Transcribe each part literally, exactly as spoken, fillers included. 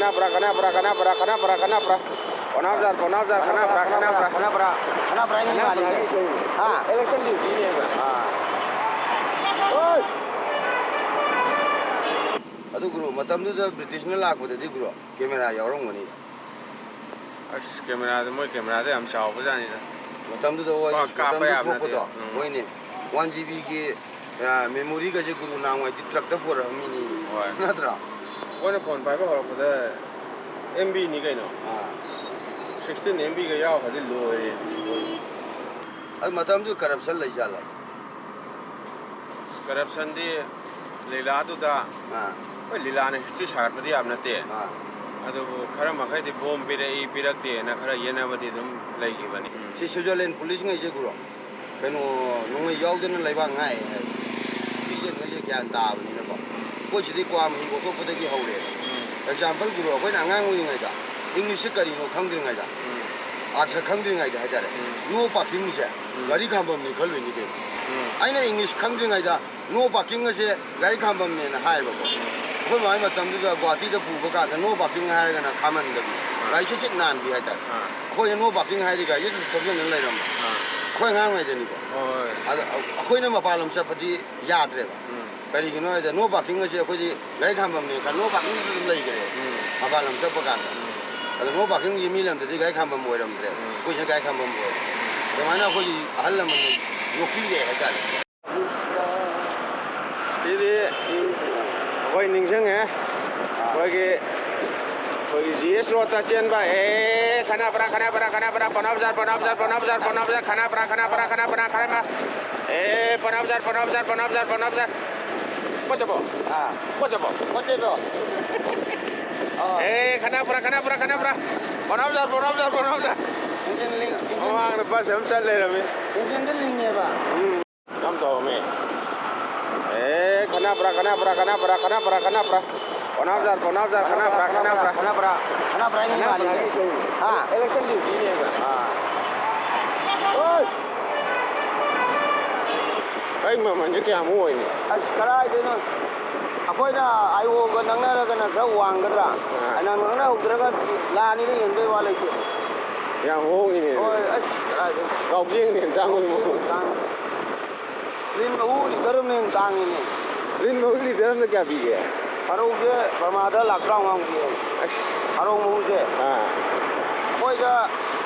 ꯈꯅꯥꯄ꯭ꯔꯥ, ꯈꯅꯥꯄ꯭ꯔꯥ, ꯈꯅꯥꯄ꯭ꯔꯥ, ꯈꯅꯥꯄ꯭ꯔꯥ, ꯈꯅꯥꯄ꯭ꯔꯥ꯫ ꯄꯣꯅꯥꯝꯖꯥꯔ, ꯄꯣꯅꯥꯝꯖꯥꯔ, ꯈꯅꯥꯄ꯭ꯔꯥ, ꯈꯅꯥꯄ꯭ꯔꯥ꯫ ꯈꯅꯥꯄ꯭ꯔꯥ, ꯈꯅꯥꯄ꯭ꯔꯥ ꯍꯥꯏꯅ ꯃꯥꯜꯂꯤꯅꯦ꯫ ꯍꯥ? Election duty ꯅꯦꯕ꯫ ꯑꯥ꯫ ꯑꯗꯨ ꯒꯨꯔꯨ, ꯃꯇꯝꯗꯨꯗ ꯕ꯭ꯔꯤꯇꯤꯁꯅ ꯂꯥꯛꯄꯗꯗꯤ ꯒꯨꯔꯨ, ꯀꯦꯃꯦꯔꯥ ꯌꯥꯎꯔꯝꯒꯅꯤ꯫ ꯑꯁ, ꯀꯦꯃꯦꯔꯥꯗꯣ, ꯃꯣꯏ ꯀꯦꯃꯦꯔꯥꯗꯣ ꯌꯥꯝ ꯆꯥꯎꯕꯖꯥꯠꯅꯤꯗ꯫ ꯃꯇꯝꯗꯨꯗ ꯍꯣꯏ, ꯄꯥꯛ ꯀꯥꯞꯄ ꯃꯇꯝꯗꯨ ꯌꯥꯕ ꯅꯠꯇꯦ꯫ ꯊꯣꯛꯄꯗꯣ, ꯎꯝ꯫ ꯍꯣꯏꯅꯦ꯫ One GB ꯒꯤ, ꯑ, memory ꯒꯁꯦ ꯒꯨꯔꯨ ꯅꯍꯥꯟꯋꯥꯏꯗꯤ ꯇ꯭ꯔꯛꯇ ꯄꯨꯔꯛꯑꯝꯃꯤꯅꯤ꯫ ꯍꯣꯏ꯫ ꯅꯠꯇ꯭ꯔꯥ? ꯑꯩꯈꯣꯏꯅ ꯐꯣꯟ ꯄꯥꯏꯕ ꯍꯧꯔꯛꯄꯗ MB ꯅꯤ ꯀꯩꯅꯣ꯫ ꯑꯥ꯫ Sixteen MB ꯒ ꯌꯥꯎꯈ꯭ꯔꯗꯤ ꯂꯣꯏꯔꯦ꯫ ꯑꯗꯨ ꯃꯇꯝꯗꯨ corruption ꯂꯩꯖꯥꯠꯂꯣ? Corruption ꯗꯤ ꯂꯤꯂꯥꯗꯨꯗ, ꯑꯥ꯫ ꯍꯣꯏ, ꯂꯤꯂꯥꯅ history ꯁꯥꯒꯠꯄꯗꯤ ꯌꯥꯕ ꯅꯠꯇꯦ꯫ ꯑꯥ꯫ ꯑꯗꯨꯕꯨ ꯈꯔ ꯃꯈꯩꯗꯤ ꯕꯣꯝ ꯄꯤꯔꯛꯏ, ꯄꯤꯔꯛꯇꯦꯅ ꯈꯔ ꯌꯦꯠꯅꯕꯗꯤ ꯑꯗꯨꯝ ꯂꯩꯈꯤꯕꯅꯤ꯫ ꯁꯤ Switzerland police ꯉꯩꯁꯦ ꯒꯨꯔꯨ, ꯀꯩꯅꯣ, ꯅꯣꯡꯃꯩ ꯌꯥꯎꯗꯅ ꯂꯩꯕꯥꯛ ꯉꯥꯛꯑꯦ ꯍꯥꯏ꯫ Citizen ꯉꯩꯁꯦ ꯒ꯭ꯌꯥꯟ ꯇꯥꯕꯅꯤꯅꯀꯣ꯫ ꯑꯩꯈꯣꯏ ꯁꯤꯗꯤ ꯀ꯭ꯋꯥ ꯃꯍꯤ ꯀꯣꯛꯊꯣꯛꯄꯗꯒꯤ ꯍꯧꯔꯦꯕ꯫ ꯎꯝ꯫ Example ꯒꯨꯔꯨ, ꯑꯩꯈꯣꯏꯅ ꯑꯉꯥꯡ ꯑꯣꯏꯔꯤꯉꯩꯗ English ꯁꯦ ꯀꯔꯤꯅꯣ ꯈꯪꯗ꯭ꯔꯤꯉꯩꯗ, ꯎꯝ꯫ ꯑꯥꯔꯊ ꯈꯪꯗ꯭ꯔꯤꯉꯩꯗ ꯍꯥꯏꯇꯥꯔꯦ, ꯎꯝ꯫ No parking ꯁꯦ ꯎꯝ꯫ ꯒꯥꯔꯤ ꯈꯥꯝꯕꯝꯅꯤ ꯈꯜꯂꯨꯏꯅꯤ ꯀꯩꯅꯣ꯫ ꯎꯝ꯫ ꯑꯩꯅ English ꯈꯪꯗ꯭ꯔꯤꯉꯩꯗ no parking ꯑꯁꯦ ꯒꯥꯔꯤ ꯈꯥꯝꯕꯝꯅꯦꯅ ꯍꯥꯏꯌꯦꯕꯀꯣ꯫ ꯎꯝ꯫ ꯑꯩꯈꯣꯏ ꯃꯥꯒꯤ ꯃꯇꯝꯗꯨꯗ ꯒꯨꯍꯥꯇꯤꯗ ꯄꯨꯕ ꯀꯥꯟꯗ no parking ꯍꯥꯏꯔꯒꯅ ꯈꯥꯝꯍꯟꯗꯕꯤ, ꯑꯥ꯫ ꯒꯥꯔꯤꯁꯦ ꯁꯤꯠ ꯅꯥꯟꯕꯤ ꯍꯥꯏꯇꯥꯔꯦ꯫ ꯑꯥ꯫ ꯑꯩꯈꯣꯏꯅ no parking ꯍꯥꯏꯔꯗꯤ ꯒꯥꯔꯤꯁꯦ ꯑꯗꯨꯝ ꯊꯧꯖꯤꯟꯗꯅ ꯂꯩꯔꯝꯕ꯫ ꯑꯥ꯫ ꯑꯩꯈꯣꯏ ꯑꯉꯥꯡ ꯑꯣꯏꯔꯤꯉꯩꯗꯅꯤꯀꯣ꯫ ꯍꯣꯏ, ꯍꯣꯏ꯫ ꯑꯗ ꯑꯩꯈꯣꯏꯅ ꯃꯄꯥꯟ ꯂꯝ ꯆꯠꯄꯗꯤ ꯌꯥꯗ꯭ꯔꯦꯕ꯫ ꯎꯝ꯫ ꯀꯔꯤꯒꯤꯅꯣ ꯍꯥꯏꯗ, no parking ꯑꯁꯦ ꯑꯩꯈꯣꯏꯗꯤ ꯒꯥꯔꯤ ꯈꯥꯝꯕꯝꯅꯦ ꯈꯜ-, no parking ꯗꯨꯗ ꯑꯗꯨꯝ ꯂꯩꯈ꯭ꯔꯦ꯫ ꯎꯝ꯫ ꯃꯄꯥꯟ ꯂꯝ ꯆꯠꯄ ꯀꯥꯟꯗ꯫ ꯎꯝ꯫ ꯑꯗ no parking ꯁꯦ ꯃꯤ ꯂꯝꯗꯗꯤ ꯒꯥꯔꯤ ꯈꯥꯝꯕꯝ ꯑꯣꯏꯔꯝꯗ꯭ꯔꯦ꯫ ꯎꯝ꯫ ꯑꯩꯈꯣꯏꯁꯤꯅ ꯒꯥꯔꯤ ꯈꯥꯝꯕꯝ ꯑꯣꯏꯔꯦ꯫ ꯑꯗꯨꯃꯥꯏꯅ ꯑꯩꯈꯣꯏꯒꯤ ꯑꯍꯜ ꯂꯃꯟꯅ ꯌꯣꯛꯄꯤꯔꯦ ꯍꯥꯏꯇꯥꯔꯦ꯫ ꯁꯤꯗꯤ ꯑꯩꯈꯣꯏ ꯅꯤꯡꯁꯤꯡꯉꯦ꯫ ꯑꯩꯈꯣꯏꯒꯤ, ꯑꯩꯈꯣꯏꯒꯤ GS road ꯇ ꯆꯦꯟꯕ꯫ ꯑꯦ, ꯈꯅꯥꯄ꯭ꯔꯥ, ꯈꯅꯥꯄ꯭ꯔꯥ, ꯈꯅꯥꯄ꯭ꯔꯥ, ꯄꯣꯅꯥꯕꯖꯥꯔ, ꯄꯣꯅꯥꯕꯖꯥꯔ, ꯄꯣꯅꯥꯕꯖꯥꯔ, ꯄꯣꯅꯥꯕꯖꯥꯔ, ꯈꯅꯥꯄ꯭ꯔꯥ, ꯈꯅꯥꯄ꯭ꯔꯥ, ꯈꯅꯥꯄ꯭ꯔꯥ, ꯈꯅꯥꯄ꯭ꯔꯥ꯫ ꯑꯦ, ꯄꯣꯅꯥꯕꯖꯥꯔ, ꯄꯣꯅꯥꯕꯖꯥꯔ, ꯄꯣꯅꯥꯕꯖꯥꯔ, ꯄꯣꯅꯥꯕꯖꯥꯔ꯫ ꯄꯣꯠꯆꯕꯣ? ꯑꯥ꯫ ꯄꯣꯠꯆꯕꯣ? ꯄꯣꯠꯆꯩꯗꯣ? ꯑꯥ꯫ ꯑꯦ, ꯈꯅꯥꯄ꯭ꯔꯥ, ꯈꯅꯥꯄ꯭ꯔꯥ, ꯈꯅꯥꯄ꯭ꯔꯥ꯫ ꯄꯣꯅꯥꯕꯖꯥꯔ, ꯄꯣꯅꯥꯕꯖꯥꯔ, ꯄꯣꯅꯥꯕꯖꯥꯔ꯫ ꯏꯟꯖꯤꯟ ꯂꯤꯡ-, ꯏꯟꯖꯤꯟ ꯃꯃꯥꯡꯗ ꯕꯁ ꯑꯃ ꯆꯠ ꯂꯩꯔꯝꯃꯤ꯫ ꯏꯟꯖꯤꯟꯗ ꯂꯤꯡꯉꯦꯕ꯫ ꯎꯝ꯫ ꯌꯥꯝ ꯇꯧꯔꯝꯃꯦ꯫ ꯑꯦ, ꯈꯅꯥꯄ꯭ꯔꯥ, ꯈꯅꯥꯄ꯭ꯔꯥ, ꯈꯅꯥꯄ꯭ꯔꯥ, ꯈꯅꯥꯄ꯭ꯔꯥ, ꯈꯅꯥꯄ꯭ꯔꯥ꯫ ꯄꯣꯅꯥꯕꯖꯥꯔ, ꯄꯣꯅꯥꯕꯖꯥꯔ, ꯈꯅꯥꯄ꯭ꯔꯥ, ꯈꯅꯥꯄ꯭ꯔꯥ꯫ ꯈꯅꯥꯄ꯭ꯔꯥ ꯍꯥꯏꯅ ꯃꯥꯜꯂꯤꯅꯦ꯫ ꯍꯥ? Election duty ꯅꯦꯕ꯫ ꯑꯥ꯫ ꯑꯣꯏ! ꯑꯩ ꯃꯃꯜꯁꯦ ꯀꯌꯥꯃꯨꯛ ꯑꯣꯏꯅꯤ? ꯑꯁ, ꯀꯔꯥꯏꯗꯩꯅꯣ? ꯑꯩꯈꯣꯏꯅ ꯑꯥꯏ ꯑꯣꯒ ꯅꯛꯅꯔꯒꯅ ꯈꯔ ꯋꯥꯡꯒꯗ꯭ꯔꯥ? ꯑꯥ꯫ ꯅꯪ ꯅꯛꯅꯍꯧꯗ꯭ꯔꯒ ꯂꯥꯛ ꯑꯅꯤꯗ ꯍꯦꯟꯕꯩ ꯋꯥ ꯂꯩꯇꯦ꯫ ꯌꯥꯝ ꯍꯣꯡꯉꯤꯅꯦ ꯑꯗꯨꯗꯤ꯫ ꯍꯣꯏ, ꯑꯁ, ꯀꯥꯏꯗꯩ? ꯀꯥꯎꯖꯦꯡꯅ ꯍꯦꯟꯅ ꯇꯥꯡꯕꯒꯤ ꯃꯑꯣꯡ꯫ ꯇꯥꯡꯉꯤ꯫ ꯂꯤꯟ ꯃꯍꯨ ꯂꯤꯇꯔ ꯑꯃꯅ ꯍꯦꯟꯅ ꯇꯥꯡꯉꯤꯅꯦ꯫ ꯂꯤꯟ ꯃꯍꯨ ꯂꯤꯇꯔ ꯑꯃꯗ ꯀꯌꯥ ꯄꯤꯒꯦ? ꯈꯔꯧꯁꯦ ꯕꯔꯃꯥꯗ ꯂꯥꯛ ꯇꯔꯥꯃꯉꯥꯃꯨꯛ ꯄꯤꯌꯦ꯫ ꯑꯁ꯫ ꯈꯔꯧ ꯃꯍꯨꯁꯦ꯫ ꯑꯥ꯫ ꯑꯩꯈꯣꯏꯗ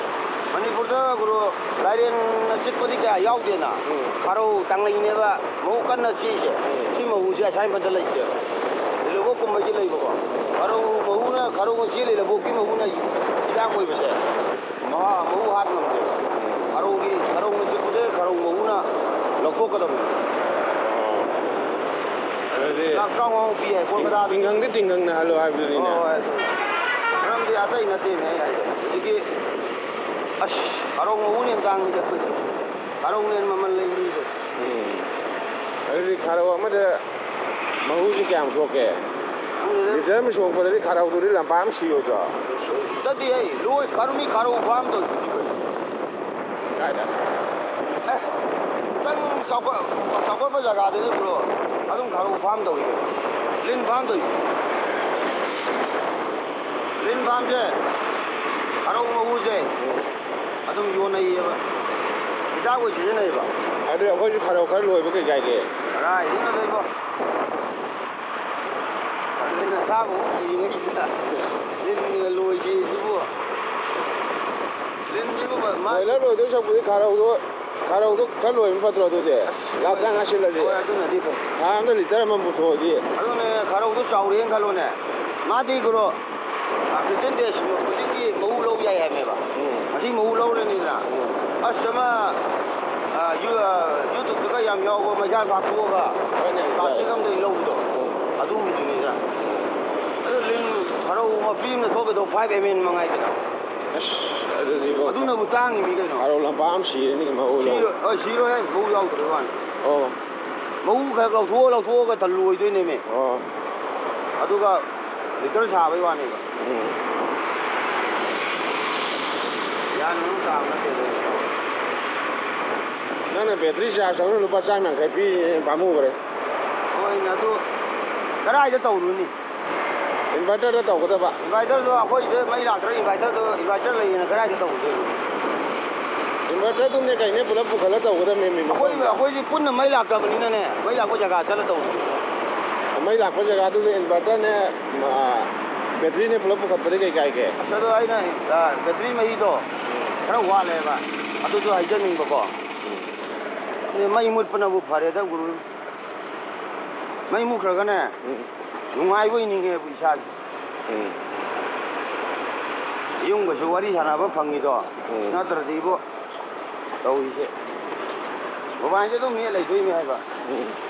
ꯃꯅꯤꯄꯨꯔꯗ ꯒꯨꯔꯨ ꯂꯥꯏꯔꯦꯟꯅ ꯆꯤꯛꯄꯗꯤ ꯀꯌꯥ ꯌꯥꯎꯗꯦꯅ꯫ ꯎꯝ꯫ ꯈꯔꯧ ꯇꯥꯡꯂꯩꯅꯦꯕ ꯃꯍꯨ ꯀꯟꯅ ꯆꯤꯛꯏꯁꯦ꯫ ꯎꯝ꯫ ꯁꯤ ꯃꯍꯨꯁꯦ ꯑꯁꯥꯏꯟꯕꯗ ꯂꯩꯇꯦꯕ꯫ ꯂꯧꯕꯨꯛ ꯀꯨꯝꯕꯒꯤ ꯂꯩꯕꯀꯣ꯫ ꯈꯔꯧ ꯃꯍꯨꯅ, ꯈꯔꯧꯅ ꯆꯦꯜꯂꯤ ꯂꯧꯕꯨꯛꯀꯤ ꯃꯍꯨꯅ ꯍꯤꯗꯥꯛ ꯑꯣꯏꯕꯁꯦ꯫ ꯃꯍꯥ-, ꯃꯍꯨ ꯍꯥꯠ ꯉꯝꯗꯦꯕ꯫ ꯈꯔꯧꯒꯤ, ꯈꯔꯧꯅ ꯆꯤꯛꯄꯁꯦ ꯈꯔꯧ ꯃꯍꯨꯅ ꯂꯧꯊꯣꯛꯀꯗꯕꯅꯤ꯫ ꯑꯗꯨꯗꯤ ꯂꯥꯛ ꯇꯔꯥꯃꯉꯥꯃꯨꯛ ꯄꯤ ꯍꯥꯏ ꯀꯣꯜꯀꯇꯥꯗ꯫ ꯇꯤꯡꯈꯪꯗꯤ ꯇꯤꯡꯈꯪꯅ ꯍꯜꯂꯣ ꯍꯥꯏꯕꯗꯨꯅꯤꯅꯦ꯫ ꯍꯣꯏ, ꯍꯣꯏ, ꯑꯗꯨ ꯃꯔꯝꯗꯤ ꯑꯇꯩ ꯅꯠꯇꯦꯅꯦ ꯑꯩ ꯍꯥꯏꯁꯦ꯫ ꯍꯧꯖꯤꯛꯀꯤ, ꯑꯁ, ꯈꯔꯧ ꯃꯍꯨꯅ ꯍꯦꯟꯅ ꯇꯥꯡꯉꯤꯗ ꯑꯩꯈꯣꯏꯗꯤ꯫ ꯈꯔꯧꯅ ꯍꯦꯟꯅ ꯃꯃꯜ ꯂꯩ ꯃꯤꯁꯦ꯫ ꯎꯝ꯫ ꯑꯗꯨꯗꯤ ꯈꯔꯧ ꯑꯃꯗ ꯃꯍꯨꯁꯤ ꯀꯌꯥꯝ ꯊꯣꯛꯀꯦ? ꯈꯪꯗꯦꯗ꯫ ꯂꯤꯇꯔ ꯑꯃ ꯁꯣꯛꯄꯗꯗꯤ ꯈꯔꯧꯗꯨꯗꯤ ꯂꯝꯄꯥꯛ ꯑꯃ ꯁꯤꯔꯣꯏꯗ꯭ꯔꯣ? ꯅꯠꯇꯦ, ꯑꯩ ꯂꯣꯏ ꯈꯔ-, ꯃꯤ ꯈꯔꯧ ꯐꯥꯝ ꯇꯧꯔꯤꯗꯨꯗꯤ ꯀꯩꯅꯣ꯫ ꯀꯥꯏꯗ? ꯑꯦ, ꯈꯤꯇꯪ ꯆꯥꯎꯈꯠ-, ꯆꯥꯎꯈꯠꯄ ꯖꯒꯥꯗꯗꯤ ꯕ꯭ꯔꯣ, ꯑꯗꯨꯝ ꯈꯔꯧ ꯐꯥꯝ ꯇꯧꯏ ꯀꯩꯅꯣ꯫ ꯂꯤꯟ ꯐꯥꯝ ꯇꯧꯏ꯫ ꯂꯤꯟ ꯐꯥꯝꯁꯦ ꯈꯔꯧ ꯃꯍꯨꯁꯦ ꯑꯗꯨꯝ ꯌꯣꯟꯅꯩꯌꯦꯕ꯫ ꯍꯤꯗꯥꯛ ꯑꯣꯏ ꯁꯤꯖꯤꯟꯅꯩꯌꯦꯕ꯫ ꯑꯗꯨ ꯑꯩꯈꯣꯏꯁꯨ ꯈꯔꯧ ꯈꯔ ꯂꯣꯏꯕ ꯀꯩ ꯀꯥꯏꯒꯦ? ꯀꯗꯥꯏꯗꯩꯅꯣꯗ ꯏꯕꯣ꯫ ꯑꯗꯨꯅ ꯆꯥꯕ ꯑꯃꯨꯛ ꯀꯤꯔꯤꯉꯩꯁꯤꯗ ꯂꯤꯟꯅ ꯂꯣꯏꯁꯤ ꯁꯤꯕꯨ꯫ ꯂꯤꯟꯁꯤꯕꯨ ꯃꯥ-, ꯃꯥ- ꯕꯣꯏꯂꯔ ꯂꯣꯏꯗꯣꯏ ꯁꯔꯨꯛꯄꯨꯗꯤ ꯈꯔꯧꯗꯣ, ꯈꯔꯧꯗꯣ ꯈꯔ ꯂꯣꯏꯕꯅ ꯐꯠꯇ꯭ꯔꯣ ꯑꯗꯨꯗꯤ? ꯂꯥꯛ ꯇꯔꯥꯃꯉꯥ ꯁꯤꯜꯂꯗꯤ꯫ ꯍꯣꯏ, ꯑꯗꯨꯅꯗꯤ ꯐꯩ꯫ ꯊꯥ ꯑꯃꯗ ꯂꯤꯇꯔ ꯑꯃꯃꯝ ꯄꯨꯊꯣꯛꯑꯗꯤ꯫ ꯑꯗꯨꯅꯦ, ꯈꯔꯧꯗꯣ ꯆꯥꯎꯔꯦꯅ ꯈꯜꯂꯣꯅꯦ꯫ ꯃꯥꯗꯤ ꯒꯨꯔꯨ, ꯑ, fifteen days ꯈꯨꯗꯤꯡꯒꯤ ꯃꯍꯨ ꯂꯧ ꯌꯥꯏ ꯍꯥꯏꯕꯅꯦꯕ꯫ ꯎꯝ꯫ ꯉꯁꯤ ꯃꯍꯨ ꯂꯧꯔꯅꯤꯗꯅ꯫ ꯎꯝ꯫ ꯑꯁ, ꯑꯃ, ꯑ, ꯌꯨ-, ꯑ, YouTube-ꯇꯒ ꯌꯥꯝ ꯌꯥꯎꯕ ꯃꯩꯁꯥ ꯐꯥꯛꯇꯣꯛꯑꯒ ꯍꯣꯏꯅꯦ, plastic ꯑꯝꯗꯒꯤ ꯂꯧꯕꯗꯣ꯫ ꯎꯝ꯫ ꯑꯗꯨꯒꯤꯗꯨꯅꯤꯗ꯫ ꯑꯗꯨ ꯂꯤꯟ ꯈꯔꯧ ꯃꯄꯤ ꯑꯃꯅ ꯊꯣꯛꯀꯗꯧ five M L ꯃꯉꯥꯏꯗꯅ꯫ ꯑꯁ, ꯑꯗꯨꯗꯤꯕꯣ꯫ ꯑꯗꯨꯅꯕꯨ ꯇꯥꯡꯉꯤꯅꯤ ꯀꯩꯅꯣ꯫ ꯈꯔꯧ ꯂꯝꯄꯥꯛ ꯑꯃ ꯁꯤꯔꯅꯤ ꯃꯍꯨ ꯂꯧ꯫ ꯁꯤꯔꯣꯏ, ꯍꯣꯏ, ꯁꯤꯔꯣꯏꯍꯦ, ꯃꯍꯨ ꯌꯥꯎꯗꯕꯩ ꯋꯥꯅꯤ꯫ ꯑꯣ꯫ ꯃꯍꯨ ꯈꯔ ꯂꯧꯊꯣꯛꯑ ꯂꯧꯊꯣꯛꯑꯒ ꯊꯜ ꯂꯣꯏꯗꯣꯏꯅꯦꯃꯤ꯫ ꯑꯣ꯫ ꯑꯗꯨꯒ ꯂꯤꯇꯔ ꯁꯥꯕꯩ ꯋꯥꯅꯦꯕ꯫ ꯎꯝ꯫ ꯒ꯭ꯌꯥꯟ ꯃꯦꯟ ꯑꯃ ꯇꯥꯕ ꯅꯠꯇꯦꯗ꯫ ꯅꯪꯅ battery charge ꯇꯧꯅ ꯂꯨꯄꯥ ꯆꯥꯝ ꯌꯥꯡꯈꯩ ꯄꯤ, ꯄꯥꯝꯃꯨꯈ꯭ꯔꯦ꯫ ꯍꯣꯏꯅꯦ, ꯑꯗꯨ ꯀꯗꯥꯏꯗ ꯇꯧꯔꯨꯅꯤ? Inverter-ꯗ ꯇꯧꯒꯗꯕ꯫ Inverter-ꯗꯣ ꯑꯩꯈꯣꯏꯗ ꯃꯩ ꯂꯥꯛꯇ꯭ꯔ inverter-ꯗꯣ, inverter ꯂꯩꯌꯦꯅ ꯀꯗꯥꯏꯗ ꯇꯧꯔꯨꯗꯣꯏꯅꯣ? Inverter-ꯗꯨꯅꯦ ꯀꯩꯅꯦ ꯄꯨꯂꯞ ꯄꯨꯈꯠꯂ ꯇꯧꯒꯗꯕꯅꯦꯃꯤ ꯑꯩꯈꯣꯏ, ꯃꯐꯝꯗ꯫ ꯑꯩꯈꯣꯏꯗꯤ ꯄꯨꯟꯅ ꯃꯩ ꯂꯥꯛꯇꯕꯅꯤꯅꯅꯦ, ꯃꯩ ꯂꯥꯛꯄ ꯖꯒꯥ ꯆꯠꯂ ꯇꯧꯔꯨꯅꯤ꯫ ꯃꯩ ꯂꯥꯛꯄ ꯖꯒꯥꯗꯨꯗ inverter-ꯅꯦ, ꯑ, battery-ꯅꯦ ꯄꯨꯂꯞ ꯄꯨꯈꯠꯄꯗꯤ ꯀꯩ ꯀꯥꯏꯒꯦ? ꯑꯁ, ꯑꯗꯣ ꯑꯩꯅ, ꯑ, battery ꯃꯍꯤꯗꯣ ꯎꯝ꯫ ꯈꯔ ꯋꯥꯠꯂꯦꯕ, ꯑꯗꯨꯁꯨ ꯍꯩꯖꯅꯤꯡꯕꯀꯣ꯫ ꯎꯝ꯫ ꯑꯗꯨ ꯃꯩ ꯃꯨꯠꯄꯅꯕꯨ ꯐꯔꯦꯗ, ꯒꯨꯔꯨ꯫ ꯃꯩ ꯃꯨꯠꯈ꯭ꯔꯒꯅꯦ, ꯎꯝ꯫ ꯅꯨꯡꯉꯥꯏꯕ ꯑꯣꯏꯅꯤꯡꯉꯦꯕ ꯏꯁꯥꯁꯦ꯫ ꯎꯝ꯫ ꯌꯨꯝꯒꯁꯨ ꯋꯥꯔꯤ ꯁꯥꯟꯅꯕ ꯐꯪꯉꯤꯗꯣ꯫ ꯎꯝ꯫ ꯅꯠꯇ꯭ꯔꯗꯤ ꯏꯕꯣ, ꯇꯧꯔꯤꯁꯦ꯫ Mobile-ꯁꯦ ꯑꯗꯨꯝ ꯃꯦꯠ ꯂꯩꯗꯣꯏꯅꯦ ꯍꯥꯏꯕ꯫ ꯎꯝ꯫